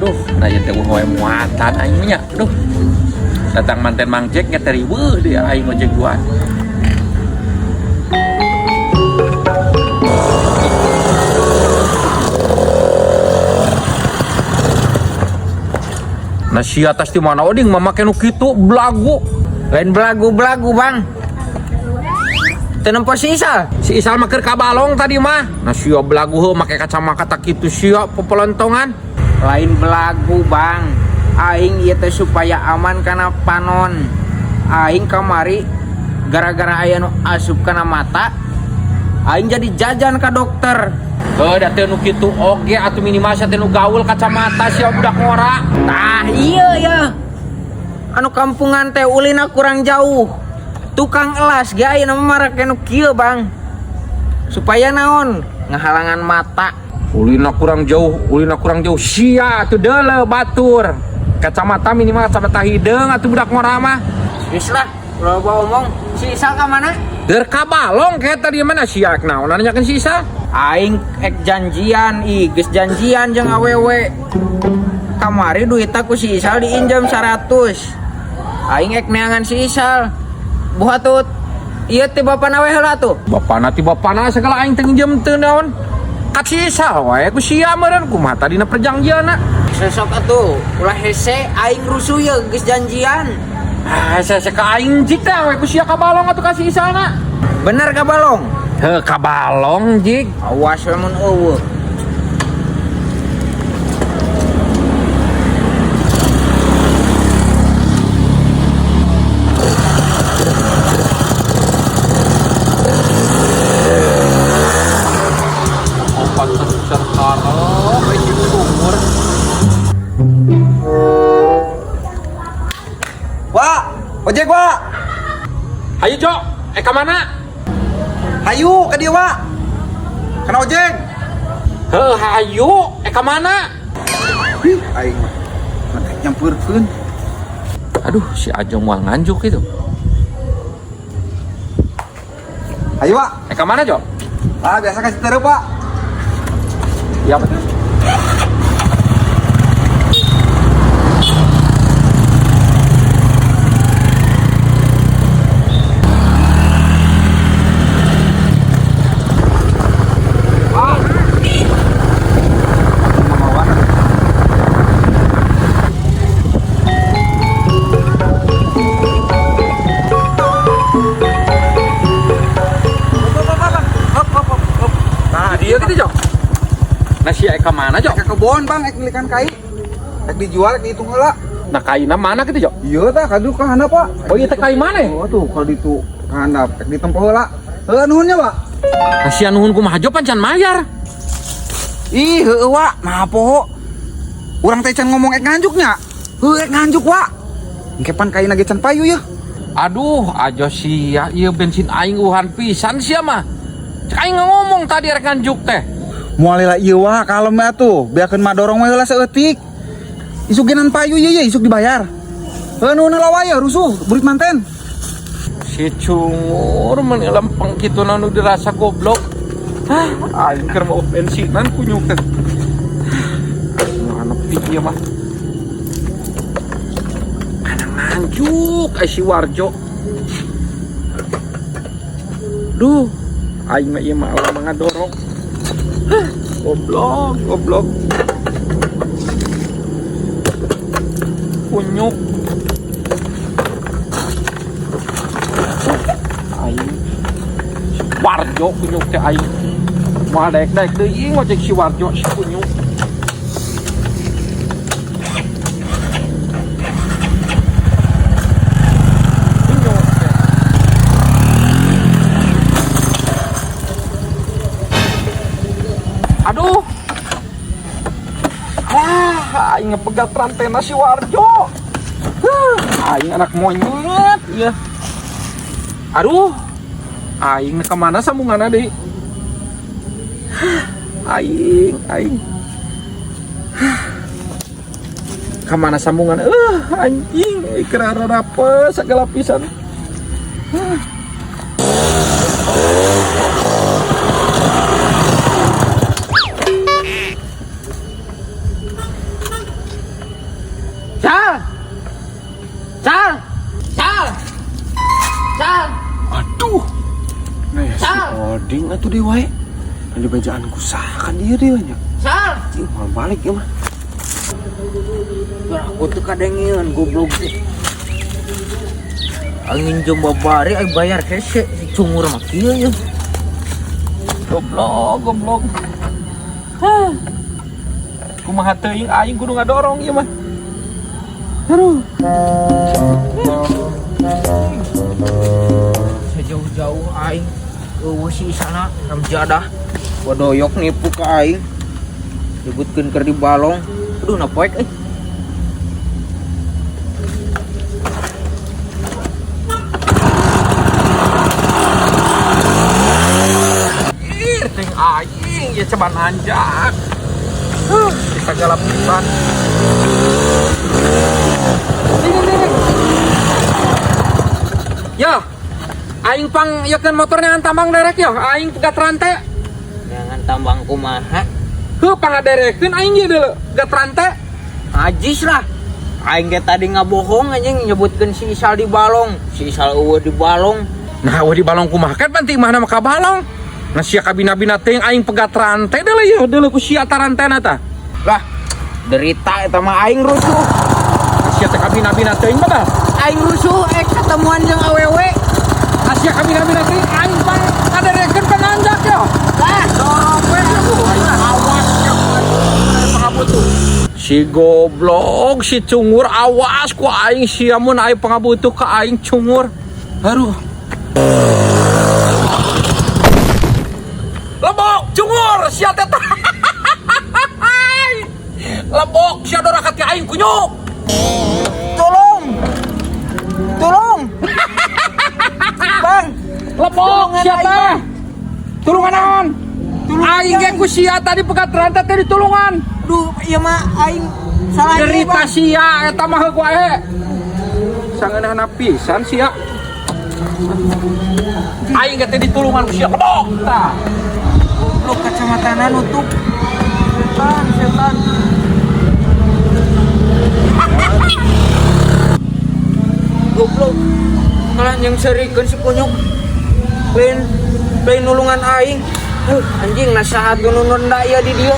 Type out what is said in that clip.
Aduh, nah ieu teh wae muatan aing nya. Aduh. Datang manten Mang Jack nya teh riweuh deui aing ngojek duaan. Nah si atas di mana oding mama kenu kitu belagu. Lain belagu-belagu, Bang. Teu nempo si Isal. Si Isal mah keur ka balong tadi mah. Nah sia belagu heuh make kacamata kitu sia popolontongan. Lain belagu, Bang. Aing ieu teh supaya aman kana panon. Aing kamari gara-gara aya nu asup kana mata, aing jadi jajan ka dokter. Heuh da teu nu kitu oge atuh minimal sia teh nu gaul kacamata sia budak ngora. Tah iya ya. Anu kampungan teh ulina kurang jauh. Tukang elas ge ayeuna mah marake nu kieu, Bang. Supaya naon? Ngahalangan mata. Ulina kurang jauh, ulina kurang jauh sia atuh deuleu batur. Kacamata minimal kacamata hideung atuh budak ngora mah. Geus lah, ulah loba omong. Si Isal ka mana? Keur ka balong kayak tadi mana sia rek naon nanyakeun si Isal? Aing ek janjian, ih geus janjian jeung awewe. Kamari duit ku si Isal diinjam 100. Aing ek neangan si Isal. Buh atuh ieu teh bapana we heula atuh. Bapana ti bapana segala aing teh nginjem teu naon. Ka si Isal wae ku sia meureun kumaha tadina perjanjianna. Sesok atuh, ulah hese aing rusuh ye geus janjian. Ah, hese ka aing jik teh we ku sia ka balong atuh ka si Isalna. Bener ka balong? Heuh ka balong jik. Awas we mun eueuh. Opat karep we si sumur. Wak, ojek Wak. Hayu Cok, ka mana? Hayu ka dieu Wak. Kana ojek. Heuh hayu, ka mana? Ih, aing mah nyampeurkeun. Aduh, si Ajo moal nganjuk itu. Hayu Wak. Ka mana, Jo? Ah, biasa kasih terus, Pak. Ya betul. Nah, dia gitu, Jok. Nah, si Eka mana, Jok? Ke kebon, Bang, ek ngelikan kai. Ek dijual, ek dihitung heula. Nah, kaina mana gitu, Jok? Iya tah, kadu ka handap, Pak. Oh, iya teh kai mana? Oh, tuh kalau ditu ka handap, ek ditempo heula. Heuh nuhunnya, Pak. Nah, sia nuhun kumaha Jo pan can mayar. Ih, heueuh, Wak. Nah, poho. Urang teh can ngomong ek nganjuknya. Heuh, ek nganjuk, Wak. Engke pan kaina ge can payu yeuh. Aduh, ajo sia ieu bensin aing uhan pisan sia mah. Cek aing ngomong tadi rek nganjuk teh. Moal lila ieu Wak, kalem we atuh. Beakeun madorong we heula saeutik. Isuk genan payu ieu ye, isuk dibayar. Heuh nuhun heula wae rusuh, burit manten. Si cungur meni lempeng kitu nu dirasa goblok. Hah, aing keur mau bensinan kunyuk teh. Mana nepi ieu mah. Mana nganjuk ai si Warjo. Duh, aing mah ieu mah lama ngadorong. Hah, goblok, goblok. Kunyuk. Aing si Warjo kunyuk teh aing. Moal daek-daek deui ngojek si Warjo si kunyuk. Kunyuk teh. Aduh. Ah, aing ngepegat rantena si Warjo. Huh, aing anak monyet ya. Aduh. Aing kemana sambunganna deui? Hah, aing, aing. Hah. Kemana sambungan? Anjing, kerara rapes segala pisan. Hah. Sal. Sal. Sal. Aduh. Nah ya si Sal. Oding atuh deui wae. Di bejaan ku saha kan dia deui nya. Sal. Cing mau balik ya mah. Aku tuh kadengeun goblok sih. Angin jomba bari ay bayar hese si cungur mah kieu ya. Goblok, goblok. Hah. Kumaha teuing aing kudu ngadorong ieu mah. Aduh. Sejauh-jauh aing eueuh si Isana ramjadah. Wadoyok nipu ka aing. Nyebutkeun keur di balong. Aduh na poek euy. Ih, ting aing ya coba nanjak. Huh, kita galap pisan. Ini, ini. Ya, aing pang yakeun motornya tambang derek ya, aing pegat rantai. Jangan tambang kumaha. Heuh, pangaderekeun aing ieu deuleu, pegat rantai. Najis lah. Aing ge tadi ngabohong anjing nyebutkeun si Isal di balong. Si Isal eueuh di balong. Nah, eueuh di balong kumaha kan penting mana mah ka balong. Nah, sia kabina-bina teuing aing pegat rantai deuleu ieu, deuleu ku sia tarantena tah. Lah, derita eta mah aing rusuh. Sia teh kabina-bina teuing mah tah. Aing rusuh ek ketemuan jeung awewe. Ah, sia kabina-bina teuing aing pang ngaderekeun ka nanjak ya. Lah, Dorong we aduh, awas ya. Pangabutuh. Si goblok, si cungur, awas ku aing sia mun aya pangabutuh ka aing cungur. Aduh. Lebok cungur sia teh. Lebok sia dorakat ka aing kunyuk. Tolong. Tolong. Bang, Lebok sia teh. Tulungan naon? Aing ge ku sia tadi pegat rantai teh ditulungan. Duh, ieu mah aing salah deui, Derita Bang. sia eta mah ku ae. Sangeunahna pisan sia. Aing ge teh ditulungan ku sia lebok tah. Goblok kacamatana nutup. Setan, setan. Goblok. Kalah yang serikeun si kunyuk. Lain lain nulungan aing. Anjing nasahat nu nunda ieu di dieu.